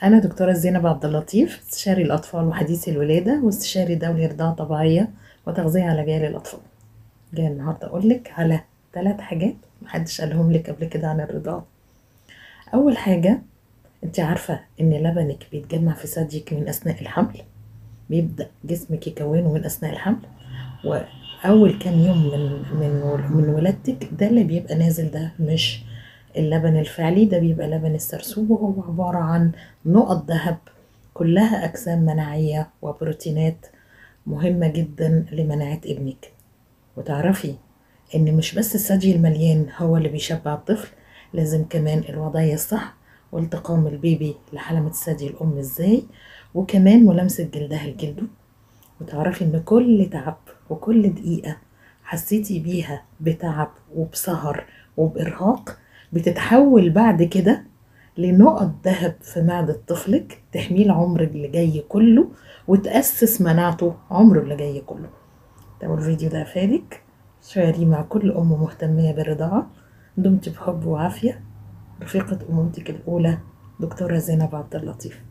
أنا دكتورة زينب عبد اللطيف، استشاري الأطفال وحديثي الولادة واستشاري دولي رضاعة طبيعية وتغذية علاجية للأطفال. جاية النهاردة أقولك على 3 حاجات محدش قالهم لك قبل كده عن الرضاعة. أول حاجة، أنت عارفة إن لبنك بيتجمع في ثديك من أثناء الحمل، بيبدأ جسمك يكونه من أثناء الحمل، وأول كام يوم من ولادتك ده اللي بيبقى نازل، ده مش اللبن الفعلي، ده بيبقى لبن السرسوب، وهو عبارة عن نقط ذهب كلها أجسام مناعية وبروتينات مهمة جدا لمناعة ابنك. وتعرفي إن مش بس الثدي المليان هو اللي بيشبع الطفل، لازم كمان الوضعية الصح والتقام البيبي لحلمة الثدي الأم إزاي، وكمان ملامسة جلدها لجلده. وتعرفي إن كل تعب وكل دقيقة حسيتي بيها بتعب وبسهر وبإرهاق بتتحول بعد كده لنقط ذهب في معدة طفلك، تحميه العمر اللي جاي كله وتأسس مناعته عمره اللي جاي كله. لو الفيديو ده فادك شاريه مع كل أم مهتمية بالرضاعة. دمت بحب وعافية. رفيقة أمومتك الأولى دكتورة زينب عبد اللطيف.